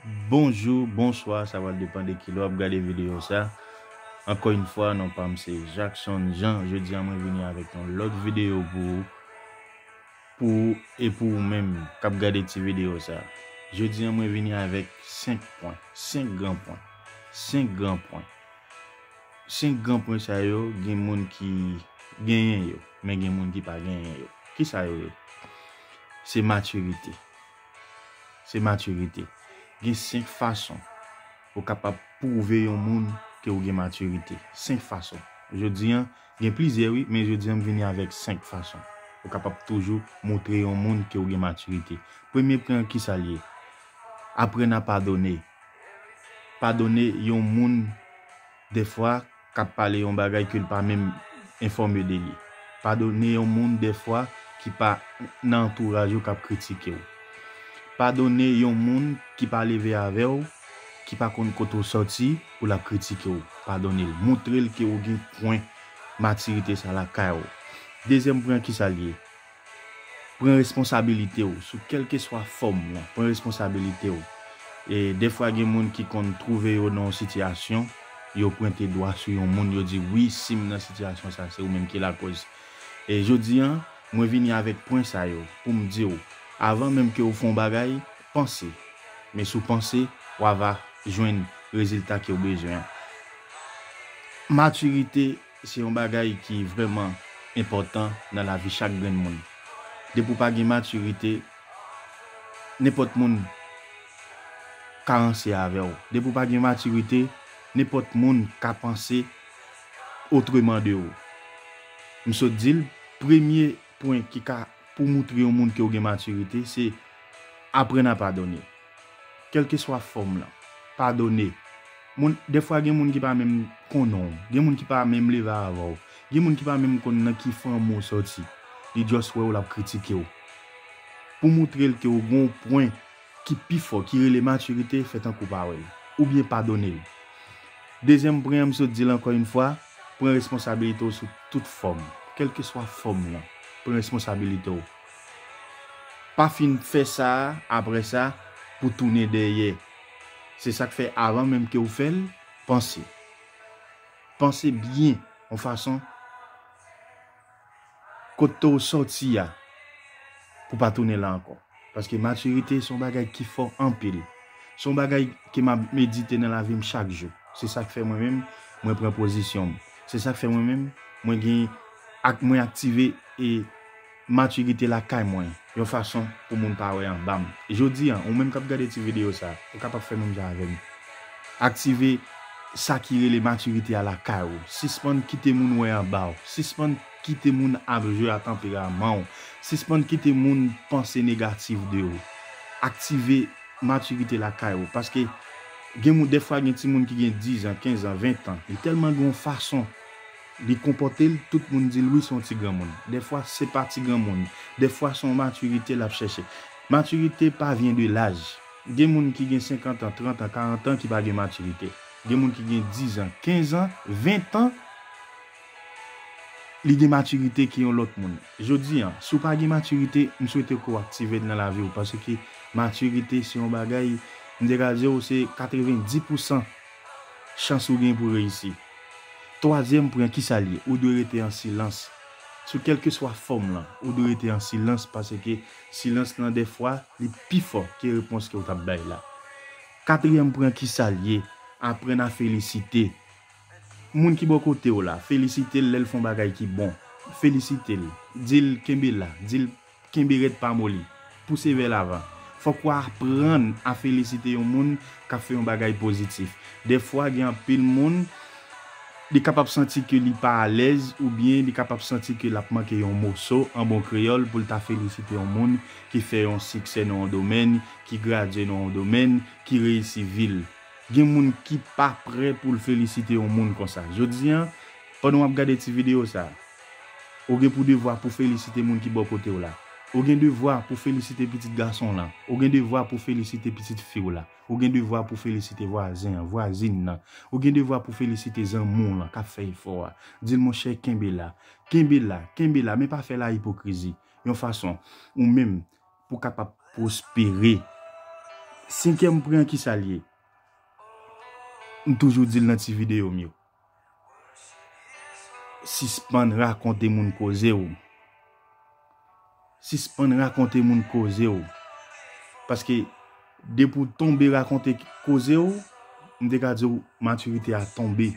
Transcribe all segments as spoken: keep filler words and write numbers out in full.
Bonjou, bonswa, sa pral depann de kilè w ap gade videyo sa. Ankò yon fwa, non pa m se Jackson Jean. Jodi a mwen vini avèk yon lòt videyo pou ou, pou ou e pou ou menm k ap gade ti videyo sa. Jodi a mwen vini avèk senk pwen, senk gran pwen, senk gran pwen. Senk gran pwen sa yo, gen moun ki genyen yo, men gen moun ki pa genyen yo. Ki sa yo ye? Se matirite. Se matirite. Gen senk fason ou kapab pwouve yon moun ke ou gen matirite. Senk fason. Jodi a, gen plizyè wi, men jodi a m vini avèk senk fason. Ou kapab toujou montre yon moun ke ou gen matirite. Premye pwen an, ki sa l ye? Aprann a padone. Padone yon moun dèfwa k ap pale yon bagay ke l pa menm enfòme de li. Padone yon moun dèfwa ki pa nan antouraj ou k ap kritike w. Padone yon moun ki pa leve avè w, ki pa konn kote w sòti, pou l ap kritike w. Padone l. Montre l ke ou gen pwen matirite sa lakay ou. Dezyèm pwen an, ki sa l ye? Pran responsabilite w sou kèlkeswa fòm lan. Pran responsabilite w. E dèfwa gen moun ki konn twouve yo nan yon sitiyasyon, yo pwente dwa sou yon moun, yo di, "Wi, si m nan sitiyasyon sa, se ou menm ki lakòz." E jodi a, mwen vini avèk pwen sa yo pou m di w, avan menm ke w fè yon bagay, panse. Men si w panse, w a va jwenn rezilta ke w bezwen an. Matirite se yon bagay ki vrèman enpòtan nan lavi chak grenn moun. Depi w pa gen matirite, nenpòt moun ka ranse avè w. Depi w pa gen matirite, nenpòt moun ka panse otreman de ou. M sot di l, premye pwen ki ka pou moutre yon moun ke w gen matirite, se aprann a padone. Kèlkeswa fòm lan, padone. Moun, dèfwa gen moun ki pa menm konnen w, gen moun ki pa menm leve avè w, gen moun ki pa menm konn nan ki fanmi w sòti. Li just wè w, l ap kritike w. Pou moutre l ke w gen yon pwen ki pi fò, ki rele matirite, fè tankou w pa wè l, oubyen padone l. Dezyèm pwen an, m sot di l ankò yon fwa, pran responsabilite w sou tout fòm, kèlkeswa fòm lan. Pran responsabilite w. Pa fin fè sa a, apre sa, pou tounen dèyè. Se sa k fè avan menm ke w fè l, panse. Panse byen, yon fason kote w sòti a, pou pa tounen la ankò. Paske matirite se yon bagay ki fò anpil. Se yon bagay ke m ap medite nan lavi m chak jou. Se sa k fè mwen menm, mwen pran pozisyon m. Se sa k fè mwen menm, mwen gen ak, mwen aktive e matirite lakay mwen, yon fason pou moun pa wè anba m. Jodi a, ou menm k ap gade ti videyo sa, ou kapab fè menm jan avè m. Aktive sa ki rele matirite a lakay ou. Sispann kite moun wè anba w. Sispann kite moun ap jwe a tanperaman w. Sispann kite moun panse negatif de ou. Aktive matirite lakay ou. Paske gen moun, dèfwa gen timoun ki gen diz an, kenz an, ven an, li tèlman gen yon fason li konpòte l, tout moun di l, "Wi, se yon ti granmoun." Dèfwa, se pa ti granmoun. Dèfwa, se yon matirite l ap chèche. Matirite pa vyen de laj. Gen moun ki gen senkant an, trant an, karant an ki pa gen matirite. Gen moun ki gen diz an, kenz an, ven an, li gen matirite ke yon lòt moun. Jodi a, si w pa gen matirite, m swete ke w aktive l nan lavi w, paske matirite se yon bagay, m te ka di w, se katrevenndis pousan chans ou gen pou reyisi. Twazyèm pwen, ki sa l ye? Ou dwe rete an silans. Sou kèlkeswa fòm lan, ou dwe rete an silans, paske silans lan, dèfwa, li pi fò ke repons ke w t ap bay la. Katriyèm pwen, ki sa l ye? Aprann a felisite. Moun ki bò kote w la, felisite l lè l fè yon bagay ki bon. Felisite l. Di l kenbe la. Di l kenbe rèd, pa moli. Pouse vè lavan. Fòk w aprann a felisite yon moun k ap fè yon bagay pozitif. Dèfwa, gen anpil moun, li kapab santi ke li pa alèz oubyen li kapab santi ke l ap manke yon moso an bon kreyòl pou l ta felisite yon moun ki fè yon siksè nan yon domèn, ki gradye nan yon domèn, ki reyisi vi l. Gen moun ki pa prè pou l felisite yon moun konsa. Jodi a, pandan w ap gade ti videyo sa, ou gen pou devwa pou felisite moun ki bò kote w la. Ou gen devwa pou felisite pitit gason w lan. Ou gen devwa pou felisite pitit fi w la. Ou gen devwa pou felisite vwazen an, vwazin nan. Ou gen devwa pou felisite zanmi w lan k ap fè efò a. Di l, "Monchè, kenbe la. Kenbe la, kenbe la, men pa fè la ipokrizi." Yon fason, ou menm, pou w kapab pwospere. Senkyèm pwen an, ki sa l ye? M toujou di l nan ti videyo m yo. Sispann rakonte moun koze w. Sispann rakonte moun koze w. Paske depi w tonbe rakonte koze w, m te ka di w matirite a tonbe.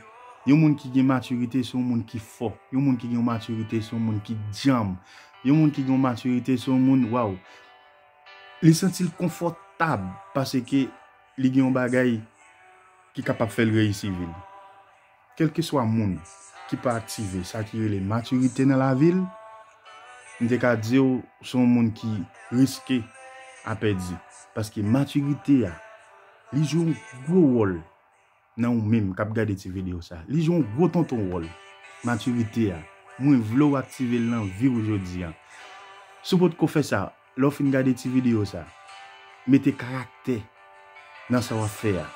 Yon moun ki gen matirite se yon moun ki fò. Yon moun ki gen yon matirite se yon moun ki djanm. Yon moun ki gen yon matirite se yon moun, waw, li santi l konfòtab paske li gen yon bagay ki kapab fè l reyisi vi l. Kèlkeswa moun ki pa aktive sa ki rele matirite nan lavi l, m te ka di w se yon moun ki riske a pèdi. Paske matirite a, li jwe yon gwo wòl nan ou menm k ap gade ti videyo sa. Li jwe yon gwo tonton wòl. Matirite a, mwen vle w aktive l nan vi w jodi a. Si w potko fè sa, lè w fin gade ti videyo sa, mete karaktè nan sa w ap fè a.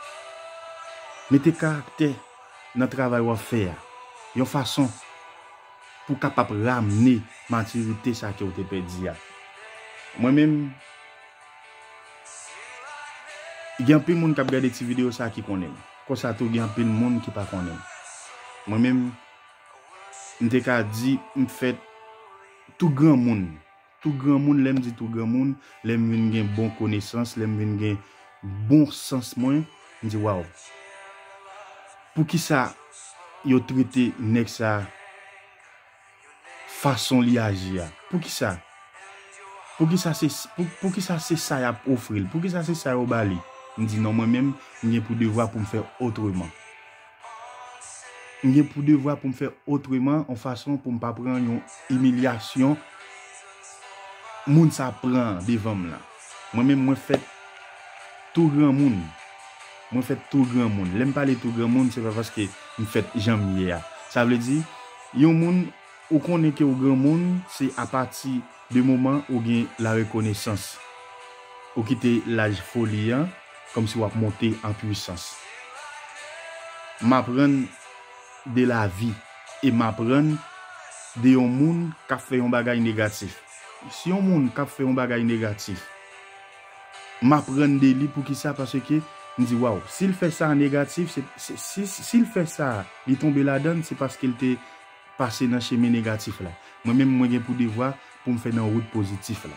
Mete karaktè nan travay w ap fè a. Yon fason pou w kapab ramne matirite sa ke w te pèdi a. Mwen menm, gen anpil moun k ap gade ti videyo sa ki konnen m. Konsa tou, gen anpil moun ki pa konnen m. Mwen menm, m te ka di, m fèt tou granmoun. Tou granmoun, lè m di tou granmoun, lè m vin gen bon konesans, lè m vin gen bon sans mwen, m di, waw. Poukisa yo trete nèg sa fason li aji a? Poukisa? Poukisa se, pou, poukisa se sa y ap ofri l? Poukisa se sa yo ba li? M di non, mwen menm, m gen pou devwa pou m fè otreman. M gen pou devwa pou m fè otreman, yon fason pou m pa pran yon imilyasyon moun sa pran devan m lan. Mwen menm, mwen fèt tou granmoun. Mwen fèt tou granmoun. Lè m pale tou granmoun, se pa paske m fèt jan m ye a. Sa vle di, yon moun, ou konnen ke w granmoun, se apati de moman ou gen la rekonesans. Ou kite laj foli an, kòmsi w ap monte an pwisans. M aprann de lavi e m aprann de yon moun k ap fè yon bagay negatif. Si yon moun k ap fè yon bagay negatif, m aprann de li. Poukisa? Paske m di, waw, si l fè sa negatif, se, se, si, si l fè sa, li tonbe ladan l, se paske l te pase nan chemen negatif la. Mwen menm, mwen gen pou devwa pou m fè nan wout pozitif la.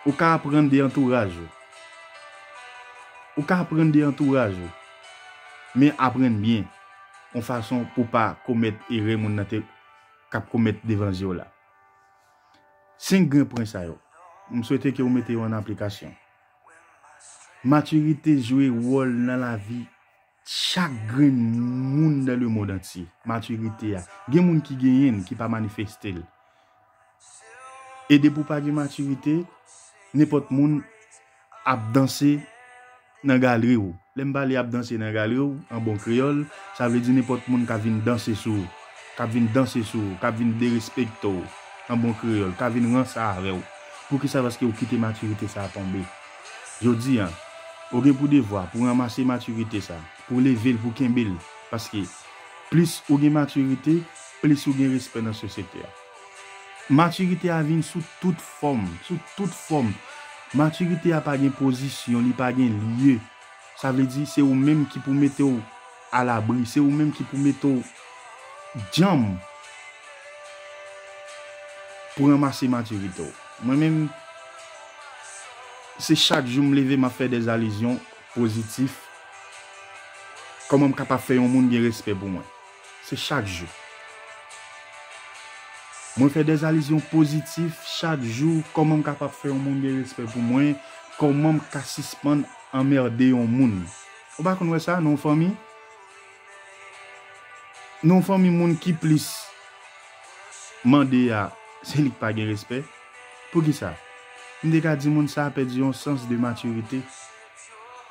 Ou ka aprann de antouraj ou. Ou ka aprann de antouraj ou. Men aprann byen, yon fason pou w pa komèt erè moun nan te, k ap komèt devan je w la. Senk grenn pwen sa yo, m swete ke w mete yo an aplikasyon. Matirite jwe wòl nan lavi chak grenn moun dans le monde entier. Matirite a. Gen moun ki genyen l, ki pa manifeste l. E depi w pa gen matirite, nenpòt moun ap danse nan galri w. Lè m pale ap danse nan galri w, an bon kreyòl, sa vle di nenpòt moun ka vin danse sou ou, k ap vin danse sou ou, k ap vin derespekte w, an bon kreyòl, ka vin ranse avè w. Poukisa? Paske w kite matirite sa a tonbe. Jodi a, ou gen pou devwa pou ranmase matirite sa a, pou leve l, pou kenbe l. Paske plis ou gen matirite, plis ou gen respè nan sosyete a. Matirite a vin sou tout fòm, sou tout fòm. Matirite a pa gen pozisyon, li pa gen lye. Sa vle di, se ou menm ki pou mete w alabri, se ou menm ki pou mete w djanm pou ranmase matirite w. Mwen menm, se chak jou m leve, m ap fè dèzalizyon pozitif. Kòman m kapab fè yon moun gen respè pou mwen? Se chak jou. Mwen fè dèzalizyon pozitif chak jou. Kòman m kapab fè yon moun gen respè pou mwen? Kòman m ka sispann anmède yon moun? Ou pa konn wè sa nan yon fanmi? Nan yon fanmi, moun ki plis mande a, se li k pa gen respè. Poukisa? M te ka di moun sa a pèdi yon sans de matirite.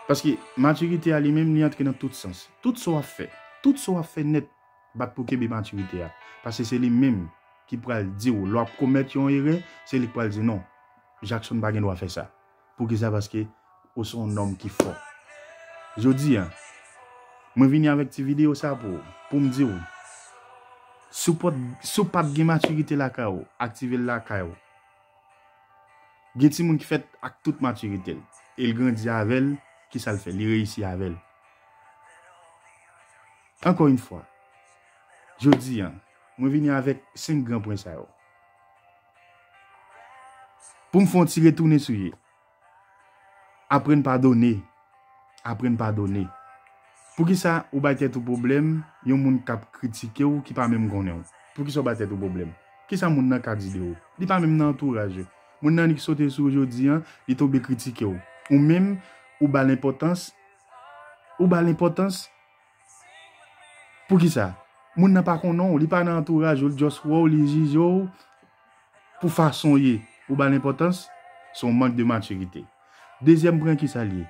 Paske matirite a li menm, li antre nan tout sans. Tout sa w ap fè, tout sa w ap fè nèt, bat pou kenbe matirite a. Paske se li menm ki pral di w, lè w ap komèt yon erè, se li k pral di non, Jackson pa gen dwa fè sa. Poukisa? Paske ou se yon nonm ki fò. Jodi a, mwen vini avèk ti videyo sa pou ou, pou m di w, si w pa t, si w pa t gen matirite lakay ou, aktive l lakay ou. Gen timoun ki fèt ak tout matirite l. e l grandi avè l, kisa l fè? Li reyisi avè l. Encore une fois, jodi a, mwen vini avèk senk gran pwen sa yo. Pou m fè yon ti retounen sou yo. Aprann padone. Aprann padone. Poukisa ou bay tèt ou pwoblèm, yon moun k ap kritike w ki pa menm konnen w? Poukisa w bay tèt ou pwoblèm? Kisa moun nan ka di de ou? Li pa menm nan antouraj ou. Moun nan annik sote sou ou jodi a, li tonbe kritike w. Ou menm, ou ba l enpòtans. Ou ba l enpòtans. Poukisa? Moun nan pa konnen w, li pa nan antouraj ou, li just wè w, li jije w pou fason w ye. Ou ba l enpòtans, se yon mank de matirite. Dezyèm pwen kisa l ye?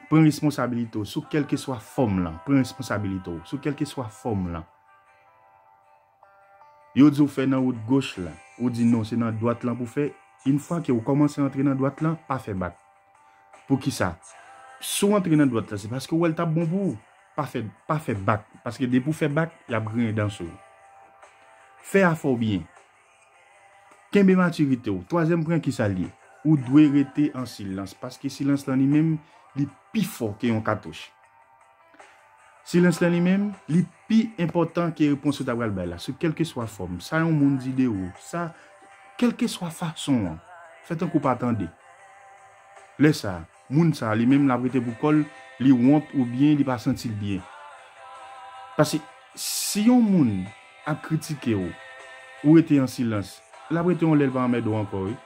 Pran responsabilite w sou kèlkeswa fòm lan. Pran responsabilite w sou kèlkeswa fòm lan. Yo di w fè nan wout goch lan, ou di non, se nan dwat lan pou fè. Yon fwa ke ou kòmanse antre nan dwat lan, pa fè bak. Poukisa? Si w antre nan dwat lan, se paske w wè l t ap bon pou ou. Pa fè, pa fè bak, paske depi w fè bak, y ap griyen dan sou ou. Fè afè w byen. Kenbe matirite w. Twazyèm pwen kisa l ye? Ou dwe rete an silans, paske silans lan li menm, li pi fò ke yon katouch. Silans lan li menm, li pi enpòtan ke repons ou ta pral bay la, sou kèlkeswa fòm. Sa yon moun di de ou, sa, kèlkeswa fason an, fè tankou w pa tande. Lè sa a, moun sa a, li menm, l ap rete pou kò l, li wont oubyen li pa santi l byen. Paske si yon moun ap kritike w, ou rete an silans, l ap rete yon lè l pa anmède w ankò, wi.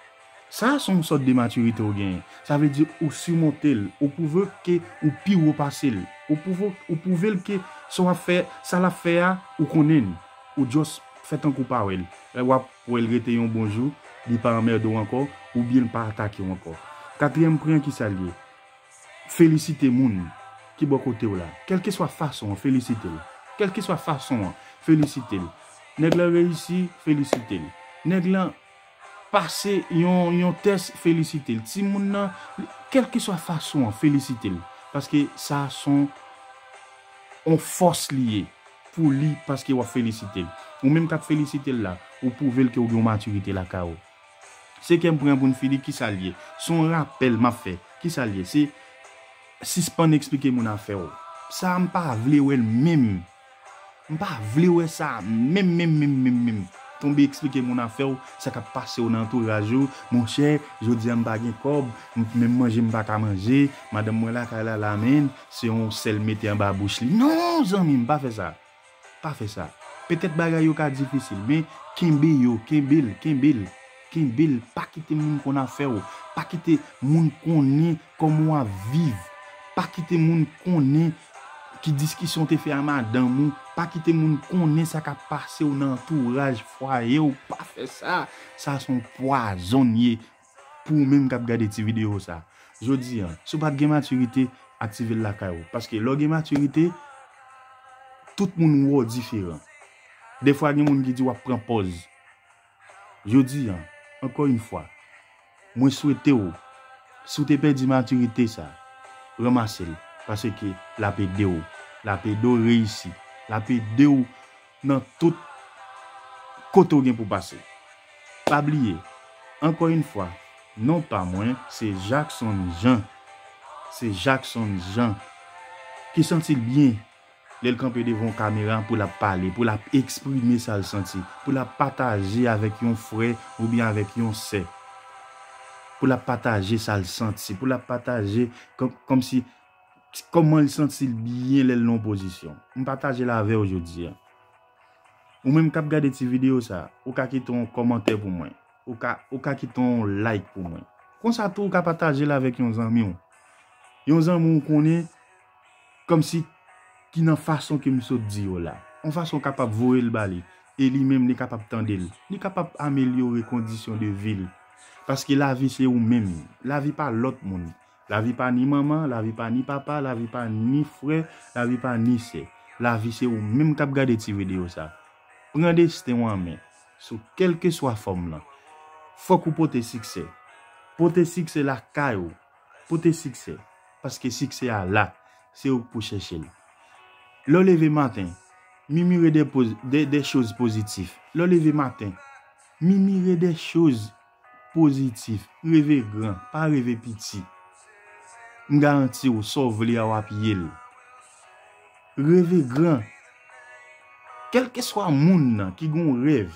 Sa a se yon sòt de matirite ou genyen. Sa vle di ou simonte l, ou pwouve ke ou pi wo pase l. Ou pwouve, ou pwouve l ke sa w ap fè, sa l ap fè a, ou konnen l. Ou just fè tankou w pa wè l. Lè w ap wè l rete yon bon jou, li pa anmède w ankò, oubyen l pa atake w ankò. Katriyèm pwen an kisa l ye? Felisite moun ki bò kote w la. Kèlkeswa fason an, felisite l. Kèlkeswa fason an, felisite l. Nèg lan reyisi, felisite l. Nèg lan pase yon, yon tès, felisite l. Timoun nan, kèlkeswa fason an, felisite l. Paske sa se yon, yon fòs li ye pou li, paske w ap felisite l. Ou menm k ap felisite l la, ou pwouve l ke w gen yon matirite lakay ou. Senkyèm pwen an pou n fini, kisa l ye? Se yon rapèl m ap fè. Kisa l ye? Se sispann eksplike moun afè w. Sa a, m pa vle wè l menm. M pa vle wè sa menm, menm, menm, menm, menm. Tonbe eksplike moun afè w, sa k ap pase w nan antouraj ou. Monchè, jodi a m pa gen kòb, m, menm manje m pa ka manje, madanm mwen lakay la, la menm, se yon sèl mete anba bouch li. Non, zanmi m, pa fè sa. Pa fè sa. Petèt bagay yo ka difisil, men kenbe yo, kenbe l, kenbe l, kenbe l. Pa kite moun konn afè w. Pa kite moun konnen kòman w ap viv. Pa kite moun konnen ki diskisyon w te fè a madanm ou. Pa kite moun konnen sa k ap pase w nan antouraj fwaye w. Pa fè sa. Sa se yon pwazon l ye pou ou menm k ap gade ti videyo sa. Jodi a, si w pa t gen matirite, aktive l lakay ou. Paske lè w gen matirite, tout moun wè w diferan. Defwa, gen moun ki di w ap pran pòz. Jodi a, encore une fois, mwen swete w, si w te pèdi matirite sa, ranmase l, paske l ap ede w. L ap ede w reyisi. L ap ede w nan tout kote w gen pou pase. Pa bliye, encore une fois, non pa mwen, se Jackson Jean. Se Jackson Jean ki santi l byen lè l kanpe devan yon kamera pou l ap pale, pou l ap eksprime sa l santi, pou l ap pataje avèk yon frè oubyen avèk yon sè. Pou l ap pataje sa l santi, pou l ap pataje kòm, kòmsi, kòman l santi l byen lè l nan yon pozisyon. M pataje l avè w jodi a. Ou menm k ap gade ti videyo sa, ou ka kite yon kòmantè pou mwen. Ou ka, ou ka kite yon like pou mwen. Konsa tou, ou ka pataje l avèk yon zanmi w. Yon zanmi w konnen, kòmsi ki nan fason ke m sot di yo la. Yon fason w kapab voye l ba li. E li menm, li kapab tande l. Li kapab amelyore kondisyon de vi l. Paske lavi se ou menm. Lavi pa lòt moun. Lavi pa ni manman, lavi pa ni papa, lavi pa ni frè, lavi pa ni sè. Lavi se ou menm k ap gade ti videyo sa. Pran desten w an men, sou kèlkeswa fòm lan. Fòk ou pote siksè. Pote siksè lakay ou. Pote siksè. Paske siksè a la, se ou k pou chèche l. Lè w leve maten, mimire de poz-, de, de choz pozitif. Lè w leve maten, mimire de choz pozitif. Reve gran, pa reve piti. M garanti w, sa w vle a w ap ye l. Reve gran. Kèlkeswa moun nan ki gen yon rèv,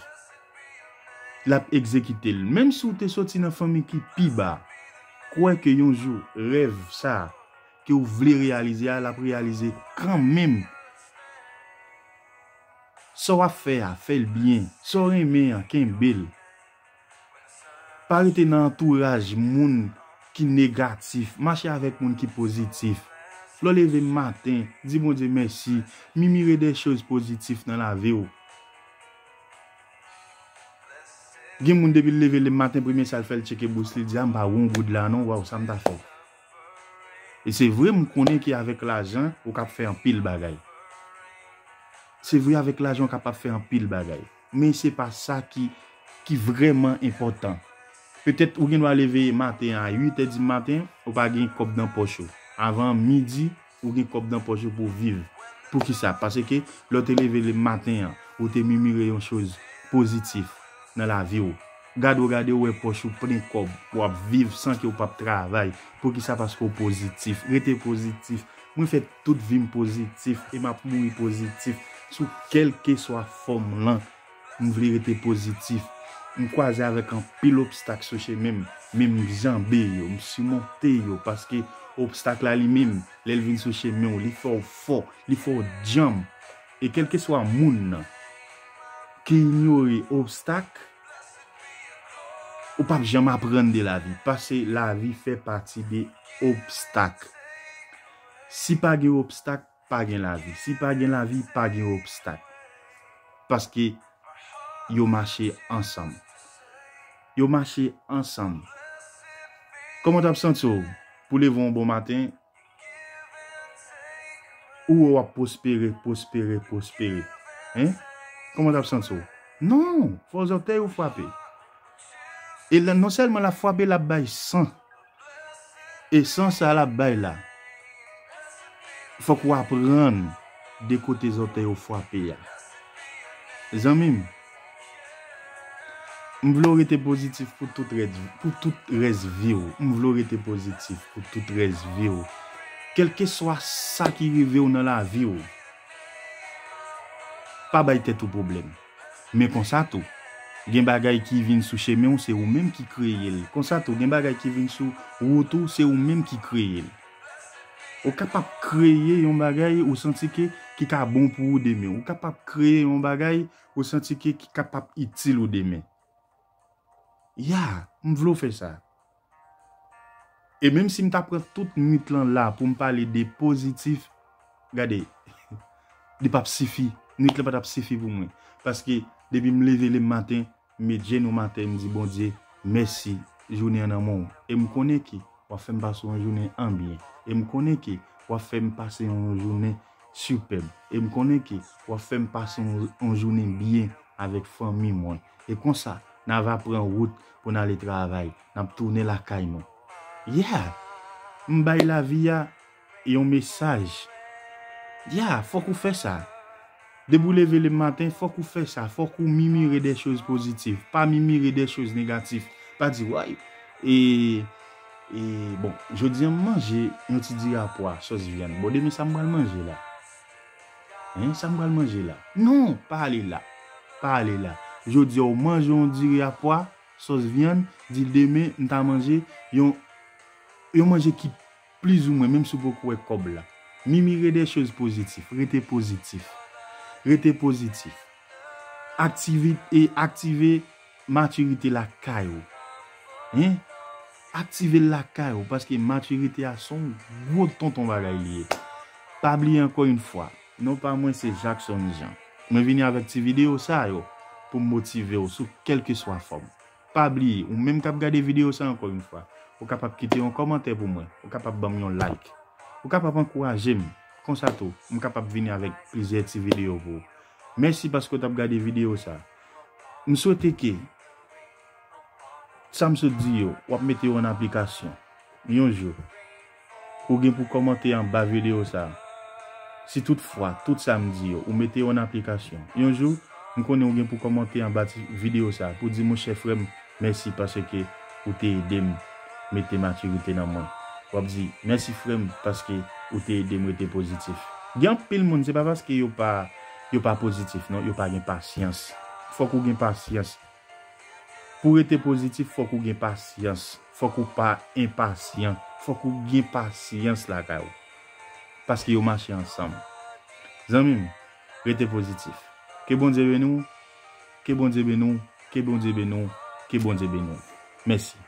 l ap egzekite l. Menm si w te soti nan fanmi ki pi ba, kwè ke yon jou rèv sa a ke w vle reyalize a, l ap reyalize kanmenm. Sa w ap fè a, fè l byen. Sa w renmen an, kenbe l. Pa rete nan antouraj moun ki negatif. Mache avèk moun ki pozitif. Lè w leve maten, di Bondye mèsi. Mimire de choz pozitif nan lavi w. Gen moun depi l leve le maten, premye sa l fè, l tcheke bous li, l di, "A, m pa gen yon goud la non, waw, sa m ta fè?" E se vre, m konnen ke avèk lajan, ou kab fè anpil bagay. Se vre, avèk lajan, ou kapab fè anpil bagay. Men se pa sa ki, ki vrèman enpòtan. Petèt ou gen dwa leve maten a uit è di maten, ou pa gen kòb nan pòch ou. Avan midi, ou gen kòb nan pòch ou pou w viv. Poukisa? Paske lè w te leve le maten an, ou te mimire yon choz pozitif nan lavi w. Gade w, gade w wè pòch ou plen kòb, w ap viv san ke w p ap travay. Poukisa? Paske w pozitif. Rete pozitif. Mwen fè tout vi m pozitif e m ap mouri pozitif sou kèlkeswa fòm lan. M vle rete pozitif. M kwaze avèk anpil obstak sou chemen m, men m janbe yo, m simonte yo, paske obstak la li menm, lè l vin sou chemen w, li fè w fò, li fè w djanm. E kèlkeswa moun nan ki inyore obstak, ou p ap janm aprann de lavi, paske lavi fè pati de obstak. Si pa gen obstak, pa gen lavi. Si pa gen lavi, pa gen obstak. Paske yo mache ansanm. Yo mache ansanm. Kòman w t ap santi w pou leve yon bon maten, ou wè w ap pwospere, pwospere, pwospere? Hein? Kòman w t ap santi w? Non, fò zòtèy ou frape. E la, non sèlman l ap frape, l ap bay san. E san sa l ap bay la, fòk ou aprann de kote zòtèy ou frape a. Zanmi m, m vle w rete pozitif pou tout rès, pou tout rès vi w. M vle w rete pozitif pou tout rès vi w. Kèlkeswa sa ki rive w nan lavi w, pa bay tèt ou pwoblèm. Men konsa tou, gen bagay ki vin sou chemen w, se ou menm ki kreye l. Konsa tou, gen bagay ki vin sou wout ou, se ou menm ki kreye l. Ou kapab kreye yon bagay ou santi ke ki ka bon pou ou demen. Ou kapab kreye yon bagay ou santi ke ki kapab itil ou demen. Ya, m vle w fè sa. E menm si m ta pran tout nwit lan la pou m pale de pozitif, gade, li p ap sifi. Nwit lan pa t ap sifi pou mwen. Paske depi m leve le maten, m met jenou m atè, m di, "Bondye, mèsi, jounen an nan men w." E m konnen ke w ap fè m pase yon jounen an byen. E m konnen ke w ap fè m pase yon jounen sipèb. E m konnen ke w ap fè m pase yon, yon jounen byen avèk fanmi mwen. E konsa, n a va pran wout pou n ale travay. N ap tounen lakay nou. Yeah! M bay lavi a yon mesaj. Yeah, fòk ou fè sa. Depi w leve le maten, fòk ou fè sa. Fòk ou mimire de choz pozitif. Pa mimire de choz negatif. Pa di, "Way, e, e, bon, jodi a m manje yon ti diri a pwa, sòs vyann. Bon, demen sa m pral manje la? Hein, sa m pral manje la?" Non, pa ale la. Pa ale la. Jodi a, ou manje yon diri a pwa, sòs vyann, di demen, m ta manje yon, yon manje ki plizoumwen, menm si w poko wè kòb la. Mimire de choz pozitif. Rete pozitif. Rete pozitif. Aktivi-, e aktive matirite lakay ou. Hein? Aktive l lakay ou, paske matirite a se yon gwo tonton bagay li ye. Pa bliye ankò yon fwa, non pa mwen se Jackson Jean. Mwen vini avèk ti videyo sa yo pou m motive w sou kèlkeswa fòm. Pa bliye, ou menm k ap gade videyo sa ankò yon fwa, ou kapab kite yon kòmantè pou mwen, ou kapab ban m yon like, ou kapab ankouraje m. Konsa tou, m kapab vini avèk plizyè ti videyo pou ou. Mèsi paske w t ap gade videyo sa. M swete ke sa m sot di yo, w ap mete yo an aplikasyon. Yon jou, ou gen pou kòmante anba videyo sa. Si toutfwa, tout sa m di yo, ou mete yo an aplikasyon. Yon jou, m konnen ou gen pou kòmante anba ti videyo sa pou di, "Monchè frè m, mèsi paske ou te ede m mete matirite nan mwen." W ap di, "Mèsi frè m, paske ou te ede m rete pozitif." Gen anpil moun, se pa paske yo pa, yo pa pozitif, non, yo pa gen pasyans. Fòk ou gen pasyans. Pou rete pozitif, fòk ou gen pasyans. Fòk ou pa enpasyan. Fòk ou gen pasyans lakay ou. Paske yo mache ansanm. Zanmi m, rete pozitif. Ke Bondye beni w. Ke Bondye beni w. Ke Bondye beni w. Ke Bondye beni w. Mèsi.